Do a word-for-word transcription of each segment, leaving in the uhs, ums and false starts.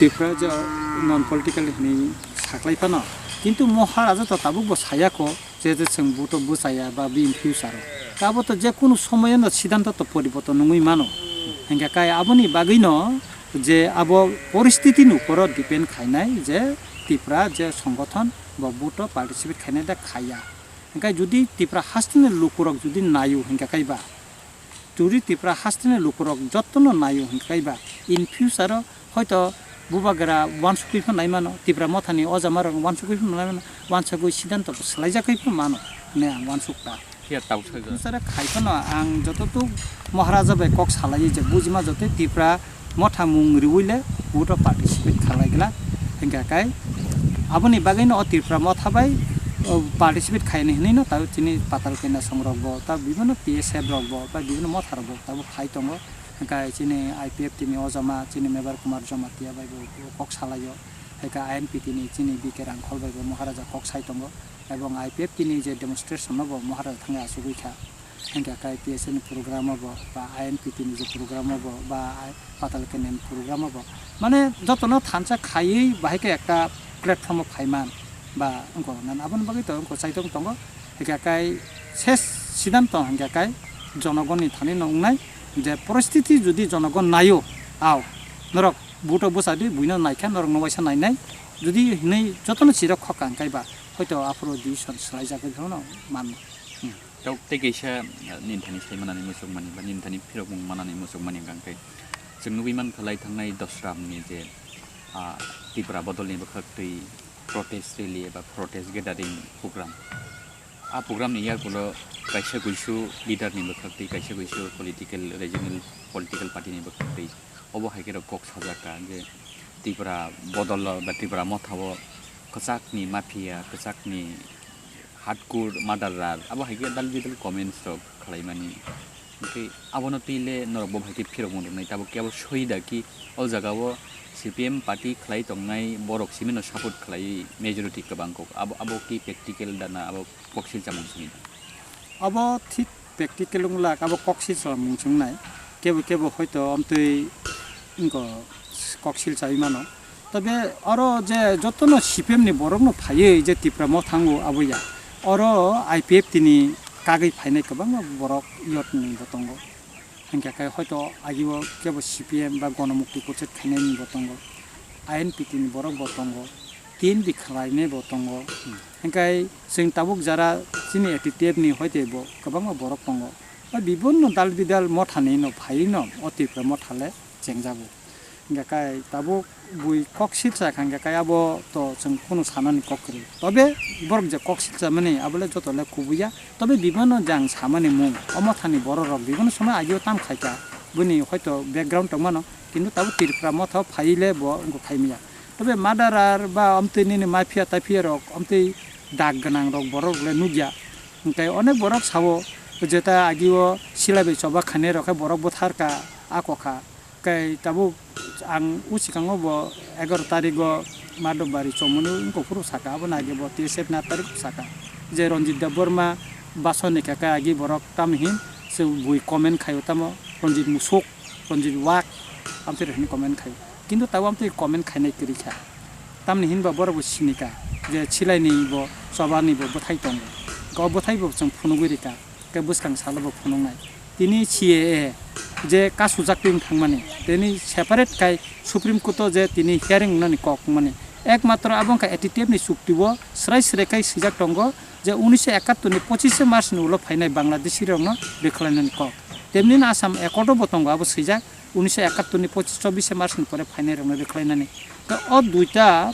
Tipra je non political hinwi saklai phano, kintu Maharaja to tabuk bo saya kho je, je chwng vote o bwchaya ba bini future o. Abo to je kunu somoyo no siddhanto to poriborton wngwi mano. Hingkha kai aboni bagwi no je abo poristiti ni upor o depend khainai je Tipra je songothon bo vote o participate khainai da khaiya. Hingkha jodi Tipra hasteni lukurok jodi naio hingkha kai ba, jodi Tipra hasteni lukurok jotono naio hingkha kai ba, in future o hoito bubagra wansugwi phan nai mano, Tipra mothani ojamarok wansugwi phan nai mano, wansugwi siddhanto bo swlaijagwi phan mano hinwi ang wansukha. Phiya tau sajak. Sara khai phano ang jototuk Maharaja bai kok salai je bujima joto Tipra motha mung riwi le vote o participate khalai glak. Hingkha kai aboni bagwi no o Tipra motha bai o participate khaini hinwi no tao chini Patal Kanya songrok bo, tao bibino P S F rok bo, ba bibino motha rok bo tabo phai tongo. Hingkha chini I P F T ni ojama chini Mebar Kumar Jamatia bai bo kok salai o. Hingkha I N P T ni chini B K Rangkhol bai bo Maharaja kok sai tongo. Ebong I P F T ni je demonstration no bo Maharaja thangwi achugwi kha. Hingkha kai T S F ni program o bo, ba I N P T ni je program o bo, ba Patal Kanya ni program o bo. Mane jotono thansa khaiwi bahai khe ekta platform o phaiman ba wngkha nan aboni bagwi to wngkha chaitok tongo. Hingkha kai ses siddhanto hingkha kai jonogoni thani no wngnai je poristiti jodi jonogon naio, ao norok vote o bwchadi buino naikha norok no waisa nainai. Jodi hinwi jotono chirok khokha hingkha ba hoito aphuru decision swlaijagwi phano man. Tei kaisa, ah, nini thani sai manani muchungmani ba nini thani phirokmung manani muchungmani hwnkha khe chwng nugwi mankha lai thangnai Dosram ni je, ah, Tripura bodolni bwkhak twi protest rally eba protest gathering program. A program ni yagulo kaisa guisu leader ni bwkhak twi kaisa guisu political regional political party ni bwkhak twi obo hai khe rok kok sajak kha je Tripura bodol ba Tripura motha o kwchak ni mafia, kwchak ni hardcore murderer, abo hai khe dal bidal comments rok khlaimani. Hwnkhe abono twi le norok bo hai khe phirokmung rwnai, tabuk khe abo soi da ki o jaga o C P M party khlai tongnai borok simi no support khlai majority kwbang kok, abo, abo ki practical da na abo koksil chamung simi da? Abo thik practical wng lak, abo koksil chamung swngnai, kebo kebo hoito amtwi wngkha koksil chaui mano. Tobe oro je jotono C P M ni borokno phaiwi je Tipra mothango abo ya. Oro I P F T ni kagwi phainai kwbangma borok yot ni bo tongo. Hingkha khe hoito agio kebo C P M ba Gonomukti Porishad khainai ni bo tongo. I N P T ni borok bo tongo. T N V khlainai bo tongo. Hingkhe chwng tabuk jara chini A T T F ni hoite bo kwbangma borok tongo. Ba bibonno dal bidal mothani no phaiwi no o Tipra motha le chengjago. Hingkha kai tabuk bui kok silsa kha, hingkha kai abo to chwng kunu sanani kok kwrwi. Tobe borok je kok silsa mani abo le joto le kubuya. Tobe bibano jang samani mung, o mothani borok rok bibano sono agio tam khaika. Buni hoito background tongmano, kintu tabuk Tripura motha o phai le bo wngkha khaimya. Tobe murderer ba amtwi nini mafia tafia rok, amtwi dag gwnang rok borok le nukya. Hingkhe onek borok sao, jeta agio silai bai choba khainai rok khe borok bwtharka, a kokha. Kai tabuk ang o swkango bo egaroh tarigo Madhobari chomoni wngkha phuru saka, aboni age bo T S F ni aat tariko saka je Ranjit Debbarma bason ni khe kai agi borok tamni hin se bui comment khaio tamo Ranjit Musuk, Ranjit Wak, amtwi rok hin comment khaio. Kintu tabuk amtwi comment khainai kwrwi kha. Tamni hinba borok bo sinika je silaini bo chobani bo bwthai tongo. Go bwthai bo chwng phunugwi rika, khe bwskang salo bo phunuknai. Tini C A A je kasujak twi thangmani, tini separate kai Supreme Court o je tini hearing wngnani kok wngmani. Ekmatro abo wngkha A T T F ni chukti o srai srai kai swijak tongo je unisho ekattor ni pochishe March ni ulo phainai Bangladeshi rokno rwkhlainani kok. Temni no Assam Accord o bo tongo abo swijak. Unisho ekattor ni pochis chobishe March ni pore phainai rokno rwkhlainani. Khe o duita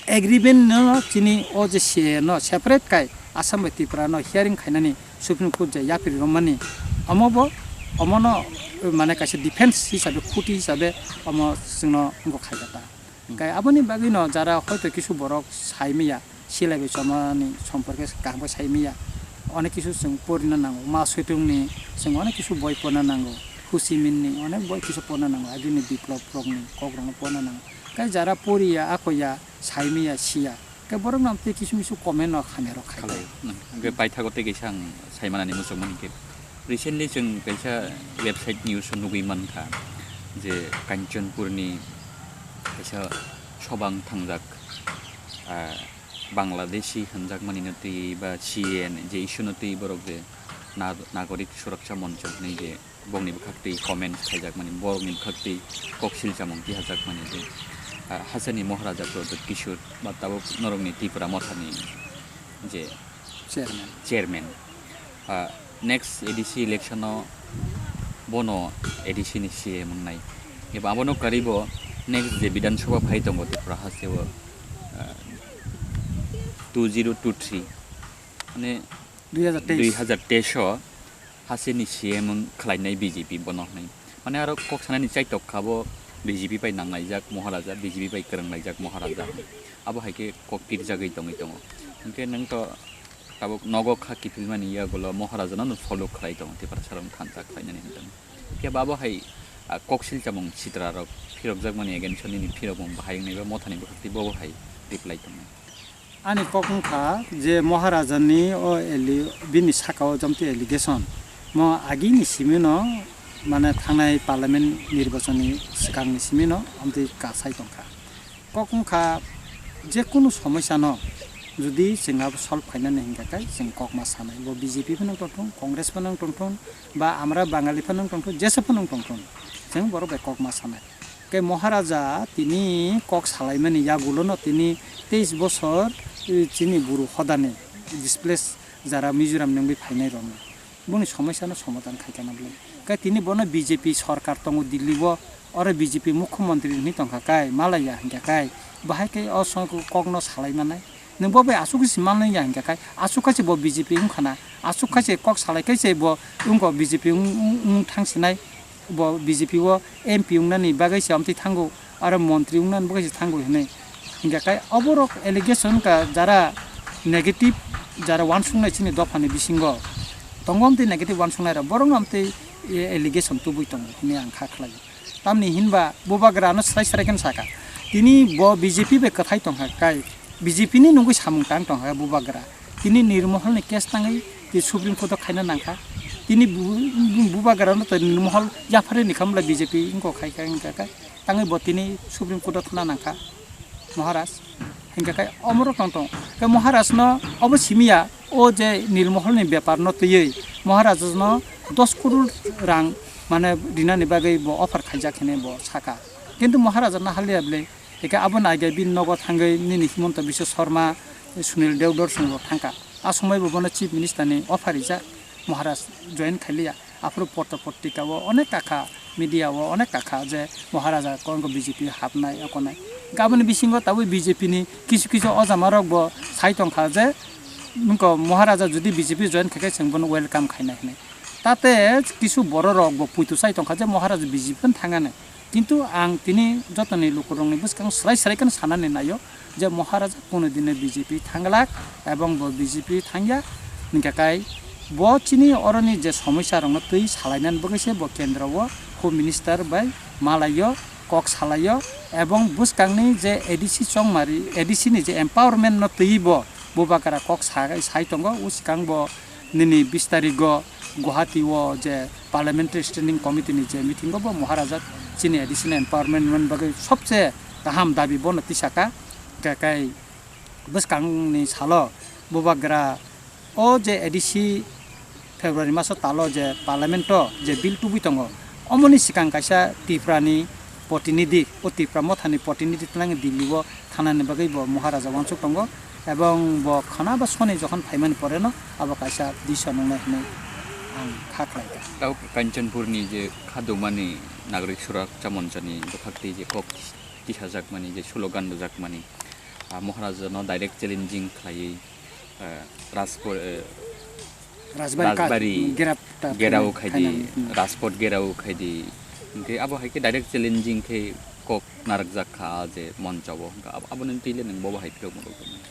agreement no chini o je C A A no separate kai Assam bai Tripura no hearing khainani Supreme Court je yapri romani, omo bo, omo no mane kaisa defense hisabe, khuti hisabe omo chwngno wngkha khaijak ta. Kai aboni bagwi no jara hoito kisu borok sai maya, silai bai chomani somporke kaham khe sai maya. Onek kisu chwng porina nango, ma switung ni chwng onek kisu boi porna nango, Husimin ni onek boi kisu porna nango, agini biplop rok ni kok rok no porna nango. Kai jara poriya, akoya, sai maya, siya, kai borok no amtwi kisu misu comment no hamya rok khai. Khalai. Hwnkhe paithago tei kaisa ang sai manani muchungmani khe recently chwng kaisa website news o nugwi mankha je Kanchanpur ni Kaisa sobang thangjak, ah, Bangladeshi hwnjakmani no twi ba C A A ni je issue no twi borok je na-, Nagorik Suraksha Moncho hwnwi je bongni bwkhak twi comment khaijakmani, borokni bwkhak twi kok silchamung tihajakmani je, ah, hasteni Moharaja Pradyut Kishore ba tabuk norokni Tripura mothani je Chairman. Chairman. Ah, next A D C election o bono A D C ni C M wngnai. Eba abono karibo next je Bidhan Sabha phai tongo Tripura hasteo, ah, two zero two three. Mane dui hazar teis. Dui hazar teis o hasteni C M wng khlainai B J P bono hwnwi. Mane aro kok sanani chaitok kha bo B J P bai nanglaijak Moharaja, B J P bai kwrwnglaijak Moharaja. Abo hai khe kok pirjagwi tongwi tongo. Hinkhe nwng to tabuk nogo kha kiphilmani yagulo Moharaja no follow khlai tongo, Tiprasa rok thansa khlainani hinwi tongo. Khe bo abo hai, ah, kok silchamung sitra rok phirokjakmani against o nini phirokmung bahai wngnai ba mothani bwkhak twi bobo hai reply tongo. Ani kok wngkha je Moharaja ni o eli-, bini saka o jomti allegation mo agini simi no, mane thangnai parliament nirbachon ni swkang ni simi no amtwi kasai tongkha. Kok wngkha, je kunu somosya no jodi chwng abo solve khainani hinkha khe chwng kok ma sanai, bo B J P phano tongthung, Congress phano tongthung, ba amra Bangali phano tongthung, jesa phano tongthung, chwng borok bai kok ma sanai. Khe Moharaja tini kok salaimani yagulo no tini teis bosor, eh, chini buru hodani displace jara Mizoram ni wngwi phainai rok no. Boni somosya no somadhan khai kana bwle. Khe tini bono B J P sorkar tongo Delhi o, oro B J P mukhyamantri hinwi tongkha kai, malaya hinkha kai, bahai khe o song kok no salai manai. Nwng bo bai aswk se manliya hinkha kai, aswk khe se bo B J P wngkha na, aswk khe se kok salai khe se bo wngkha B J P wng, wng, wng thang sinai, bo B J P o M P wngnani bagwi se amtwi thango, aro montri wngnani bagwi se thango hinwi. Hinkha kai oborok allegation wngkha jara negative, jara uansuknai chini dophani bisingo tongo amtwi negative uansuknai rok, borok amtwi allegation tubui tongo hinwi ang kha khlai. Tamni hinba bubagra no srai srai khe saka. Tini bo B J P bai kwthai tongkha kai, B J P ni nungwi samung tang tongkha bubagra. Tini Nirmohol ni case tangwi tini Supreme Court o khaina nangkha. Tini bu-, bu-, bubagra no to Nirmohol yaphari ni khamla B J P wngkha khai khai wngkha kai. Tangwi bo tini Supreme Court o thana nangkha Maharaj. Hinkha kai omorok tong tong. Kai Maharaj no obo simiya. O je Nirmohol ni bepar no twiwi Maharaj no dos crore rang mane rinani bagwi bo offer khaijak hinwi bo saka. Kintu Maharaj no haliya bwle, eke abo naigai bini nogo thangwi nini Himanta Biswa Sarma, Sunil Deodar song bo thangkha. A somoi bo bono Chief Minister ni offer rijak, Maharaj join khailiya. Aphuru potro potrika o onek kakha, media o onek kakha je Maharaja kongko B J P hapnai okonai. Gaboni bisingo tabuk B J P ni kisu kisu ojama rok bo sai tongkha je nungko Maharaja jodi B J P join khaikhe chwng bono welcome khainai hinwi. Tate kisu borok rok bo puitu sai tongkha je Maharaja B J P no thangani. Kintu ang tini jotoni lukurokni bwskang srai srai kheno sanani naio je Maharaja kono dino B J P thanglak ebong bo B J P thangya. Hinkhe kai bo chini oroni je somosya rokno twi salainani bagwi se bo kendro o Home Minister bai malaio, kok salaio ebong bwskangni je A D C chongmari, A D C ni je empowerment no twi bo bubagra kok sa-, sai tongo. O swkang bo nini bis tarigo Guwahati o je Parliamentary Standing Committee ni je meeting o bo Maharaja chini additional empowerment mani bagwi sobse kaham dabi bono tisaka. Hwnkhe kai bwskangni salo bubagra o je A D C February maso talo je Parliament o je bill tubui tongo, omoni swkang kaisa Tripura ni protinidhi, o Tipra mothani protinidhi twlangwi Delhi o thanani bagwi bo Maharaja uansuk tongo, ebong bo khana ba soni jokhon phaimani pore no abo kaisa disa nungnai hinwi ang kha khlai kha. Tau Kanchanpur ni je khadumani Nagorik Suraksha Moncha ni bwkhak twi je kok tisajakmani je slogan rwjakmani, ah, Maharaja no direct challenging khlaiwi, ah, Rajpur, eh, Rajbari ka-, Rajbari gerap ta gerao khainani, khaidi, hmm. Rajpot gerao khaidi. Hwnkhe abo hai khe direct challenging khe kok narwkjak kha je moncha o. Hwnkhe abo, aboni twi le nwng bobo hai phirok mwrwk tongmani.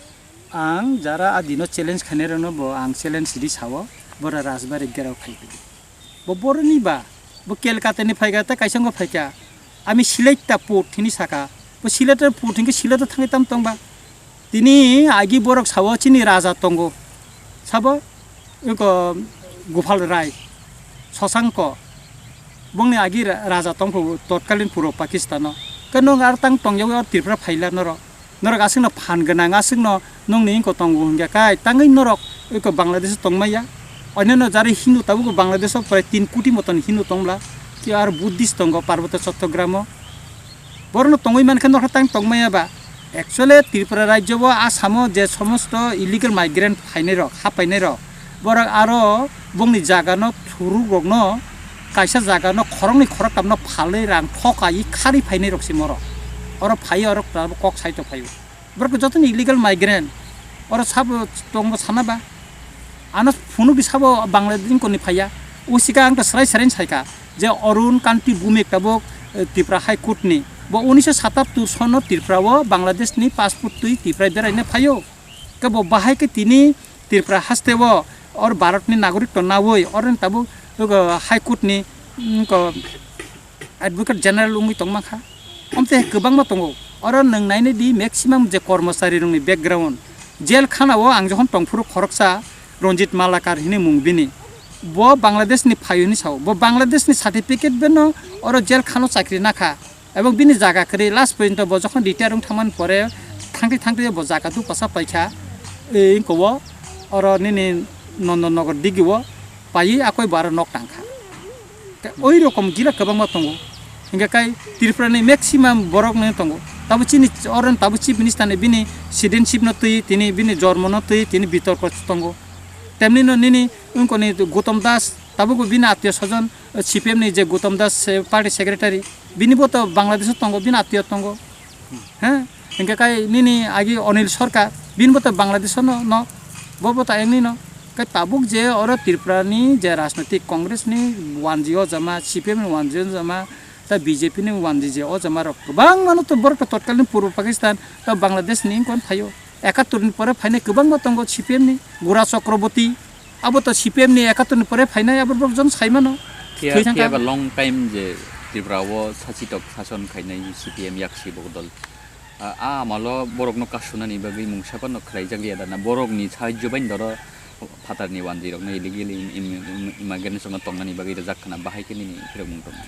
Ang jara a dino challenge khainai rokno bo ang challenge sidi sao, bora Rajbari gerao khai phidi. Bo boroni ba, bo Kolkata ni phaikha tei kaisa wngkha phaikha. Ami Sylhet ta port hini saka. Bo Sylhet ta port hinkhe Sylhet ta thangwi tam tongba. Tini agi borok sao chini raja tongo. Sabo, eko Gopal Rai, Shashanko. Bongni agi ra-, raja tongphu totkalin puro Pakistano. Khe nwng aro tang tongyawi o Tripura phaila norok. Norok aswkno phan gwnang, aswkno nwngni wngkho tongo hwnkhe kai tangwi norok eko Bangladesh tongmaya. Onyono jari Hindu tabuk Bangladesh o prai tin koti moton Hindu tongla. Ki ar Buddhist tongo Parboto Chattogram o. Borokno tongwi mankhe norok tang tongmaya ba. Actually Tripura rajyo o Assam o je somosto illegal migrant phainai rok, ha painai rok. Borok aro bongni jaga no thuruk rok no kaisa jaga no khoroknwi khoroktam no phalwi rang thokaiwi kharwi phainai rok se morok. Oro phaiwi oro kok saito phaio. Borok jotono illegal migrant. Oro sabo tongo sana ba. Ano phunukdi sabo Bangladesh ni phaiya. O sika ang to srai srai saika je Arun Kanti Bhumik tabuk, eh, Tripura High Court ni. Bo unisho satattur sono Tripura o Bangladesh ni passport twi Tripura beraina phaio. Ke bo bahai ke tini Tripura haste o or Bharat ni nagorik to nawi or tabuk, uh, High Court ni, mm, ko Advocate General wngwi tongma kha. Omte kwbangma tongo. Oro nwng nainai di maximum je kormochari rokni background. Jail khana o ang jokhon tongphuru khoroksa Ranjit Malakar hini mung bini. Bo Bangladesh ni phaio hini sao. Bo Bangladesh ni certificate beno oro jail khano chakri nakha. Ebong bini jaga kwrwi last porjonto bo jokhon retire wng thangmani pore thangtwi thangtwi bo jaga dupasa paikha. E, ingko o oro nini Nondon Nogor digi o paiwi akoi bo aro nok tangkha. Oi rokom gila kwbangma tongo. Hingke kai Tripura ni maximum borok ni tongo. Tabo chini oro tabo chief minister ni bini citizenship no twi, tini bini jormo no twi, tini bitorko tongo. Temni no nini wngkoni Gautam Das, tabo bo bini atio sojon, C P M ni je Gautam Das, eh, party secretary, bini bo to Bangladesh o tongo, bini atio tongo. He? Hingke kai nini agi Anil Sarkar, bini bo to Bangladesh no, no, bo bo ta engni no. Kai tabuk je oro Tripura ni je rajnoitik Congress ni wanji o jama, C P M ni wanji o jama, ta B J P ni wanji je o jama rok kwbangma no to borok to totkalni Purbo Pakistan, ta Bangladesh ni wngkon phaio. Ekattor ni pore phainai kwbangma tongo C P M ni, Gura Chakraborty, abo to C P M ni ekattor ni pore phainai, abo borok jon sai mano. Phiya, Thwi thang phiya kha. Ba long time je Tripura o sachitok sason khainai C P M yaksi bo dol. A, a amalo borokno kasunani bagwi mungsa phano khlaijak liya dana. Borokni sahajjo bai doro phatarni wanjwirokno illegal im-, im-, im-, immigrant songno tongnani bagwi rijak khna, bahai khe nini phirokmung tongmani.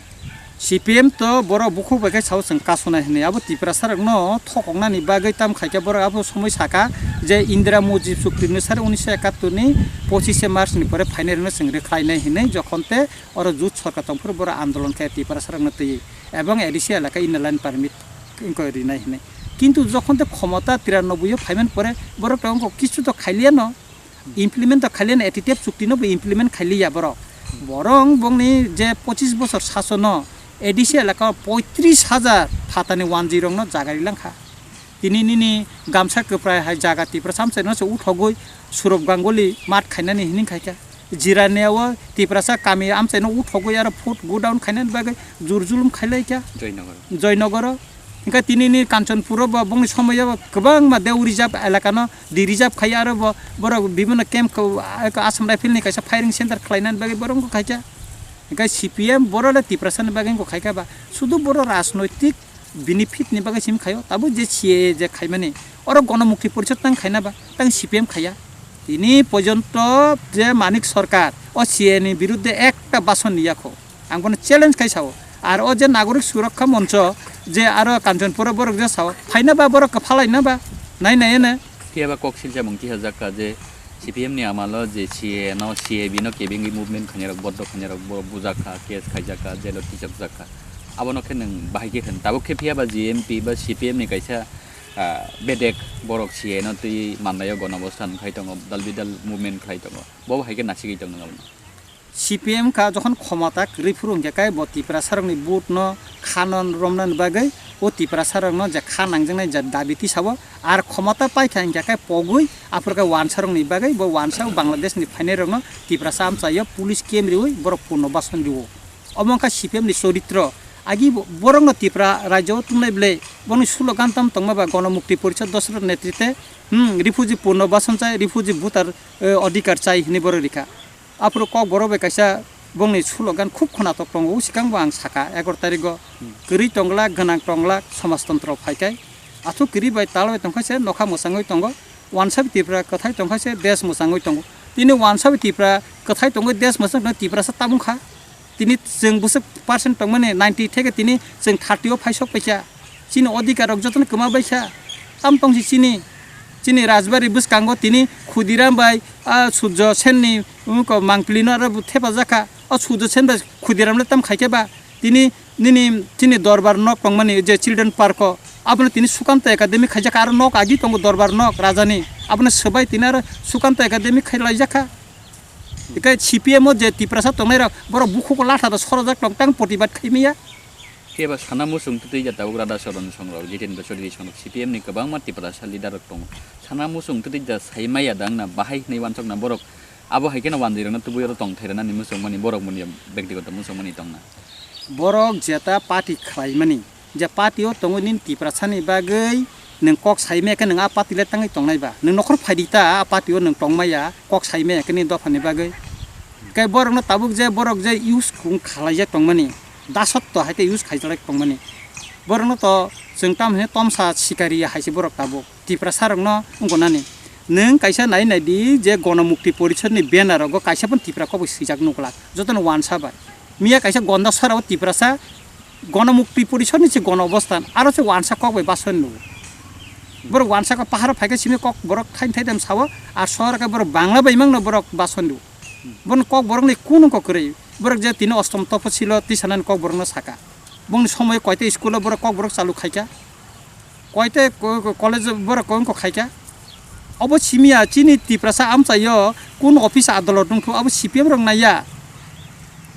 C P M to borok bukhuk bai khe sao chwng kasunai hwnwi. Abo Tiprasarokno thokoknani bagwi tam khaikhe borok abo somoi saka je Indira Mujib chukti ni sari unisho ekattor ni pochishe March ni pore phainai rokno chwng rwkhlainai hwnwi jokhon te oro jut sorkar tongphuru borok andolon khe Tiprasarokno twi ebong A D C elaka inner line permit wngkha rinai hwnwi. Kintu jokhon te khomota tiranoboi o phaimani pore borok tongkho kichu to khailiyano, implement to khailiyano, A T T F chukti no bo implement khailiya borok. Borok bongni je pochis bosor sasono A D C elaka o poitris hajar phatani wanjwi rokno jaga rilangkha. Tini nini gamsa kwprai hai jaga Tiprasa amchaino se uthogwi Surop Ganguly mat khainani hini khaikha. Jirania o Tiprasa kami amchaino uthogwi aro food godown khainani bagwi jur julum khailaikha. Joynagar. Joynagaro. Hingkhe tini ni Kanchanpuro bo bongni somoyo kwbangma deu reserve elakano de reserve khai aro bo borok bibhinno camp ko, Assam Rifle ni kaisa firing center khlainani bagwi borok wngkha khaikha. Hingkhe C P M borok le Tiprasa ni bagwi wngkha khaikha ba sudu borok rajnoitik benefit ni bagwi simi khaio, tabuk je C A A je khaimani, oro Gonomukti Porishod tang khaina ba, tang C P M khaiya. Tini porjonto je Manik Sarkar o C A A ni birudde ekta bason liya kho. Ang bono challenge khai sao. Ar o je Nagorik Surakha Moncho je aro Kanchanpuro borok je sao, phaina ba borok kwphalaina ba, nai nai ene. Phiya ba kok silcha mung tiha jakka je C P M ni amalo je C A A no, C A B no kebengwi movement khainai rok, boddo khainai rok, bo bujak kha, case khaijak kha, jail o twijak jak kha. Abono khe nwng bahai khe khen. Tabuk khe phiya ba G M P ba C P M ni kaisa, ah, bedek borok C A A no twi manlai o, gonobostan khai tongo, dal bidal movement khlai tongo. Bo hai khe nasigwi tong nang abono. C P M kha jokhon khomota kwrwi phuru hwnkhe kai bo Tiprasarokni vote no kha no romnani bagwi o Tiprasarokno je kha nangjaknai je dabi tisao ar khomota paikha hwnkhe kai pogwi aphuru khe wansarokni bagwi bo wansa o Bangladesh ni phainairokno Tiprasa amchaio police camp riwi borok purno bason rio. Omo wngkha C P M ni choritro. Agi bo-, borokno Tipra rajyo o tungnai bwlai boni slogan tam tongma ba Gonomukti Porishod Dosrot netrite, hmm, refugee purno bason chai, refugee voter, eh, odhikar chai hinwi borok rikha. Aphuru Kokborok bai kaisa bongni slogan khub khwnatok tongo, swkang bo ang sakha, egaro tarikgo, hmm, kwrwi tongla, gwnang tongla, somajtontro phaikhai. Athuk kwrwi bai tal bai tongkha se nokha mwchangwi tongo, wansa bai Tipra kwthai tongkha se desh mwchangwi tongo. Tini wansa bai Tipra kwthai tongwi desh mwchang tongwi Tiprasa tabung kha. Tini chwng bwswk percent tongmani ninety theke tini chwng thirty o phaisok paikha. Chini odhikar rok jotono kwma bai kha. Tam tong si chini, chini Rajbari bwskango tini Khudiram bai, ah, Surjo Senni, um, ko Mangpili no aro bo thepajak kha. O Surjo Sen bai Khudiram le tam khai khe ba? Tini nini chini dorbar nok tongmani je Children Park o, abono tini Sukanta Academy khaijak, aro nok agi tongo dorbar nok rajani, abono swbai tini aro Sukanta Academy khai laijak kha. Tei C P M o je Tiprasa tongnai rok, borok bukhugo latha da sorajak tong tang protibad khai maya. Khe ba sana muchung twtwi ja tabuk Radha Charan Songrok, Jitendra Chaudhary Songrok, C P M ni kwbangma Tiprasa leader rok tongo. Sana muchung twtwi ja sai maya dang na bahai hwnwi wansok na borok. Abo hai kheno wanjwi rokno tubui oro tong thai rwnani muchung mani borok mani bektigoto muchung mani tong na. Borok jeta party khlai mani, je party o tongo nini Tiprasa ni bagwi nwng kok sai maya khe nwng a party le tangwi tongnai ba? Nwng nokhor phai di ta, a party o nwng tong maya, kok sai maya khe nini dopha ni bagwi. Khe borok no tabuk je borok je use khung khlai jak tong mani, dasotto hai khe use khai jak tong mani. Borok no to chwng tamo hino tomsa sikari hai se borok tabuk. Tiprasa rokno wngkha nani. Nwng kaisa nai nai di je Gonomukti Porishod ni banner rogo kaisa phano Tipra kok bai swijak nukla. Jotono wansa bai. Miya kaisa Gonda sora o Tiprasa Gonomukti Porishod ni se Gono Obosthan aro se wansa kok bai bason nugo. Borok wansa kok paharo phaikhe simi kok borok thain thaidam sao, ar sora khe borok Bangla bai mangno borok bason nugo. Bono kok borok ni kunu kok kwrwi. Borok je tini ostom topo silo tisanani kok borok no saka. Bongni somoy koita school o borok kok borok chalu khaikha. Koite ko-, ko-, college borok kong kok khaikha. Obo simiya chini Tiprasa amchaio kun office adolot wngkhu abo C P M rok naiya.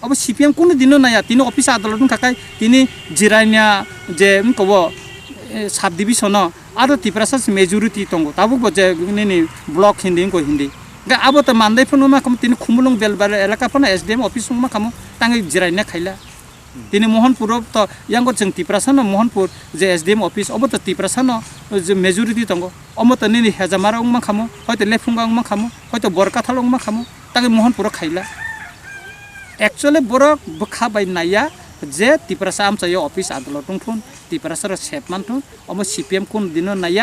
Abo C P M kunu dino naiya. Tini office adolot wngkha khai tini Jirania je wngkobo, eh, sub division o aro Tiprasa se majority tongo. Tabuk bo je nini block hindi wngko hindi. Ga abo to mandai phano ma kamo tini Khumulwng Belbari elaka phano S D M office wngma kamo tangwi Jirania khaila. Tini Mohanpur o to yango chwng Tiprasa no Mohanpur je S D M office obo to Tiprasa no je majority tongo. Omo to nini Hejamara wngma khamo, hoito Lephunga wngma khamo, hoito Borkathal wngma khamo, tangwi Mohanpur o khaila. Actually borok bwkha bai naiya je Tiprasa amchaio office adolot wngthun, Tiprasa rok sep manthun, omo C P M kun dino naiya.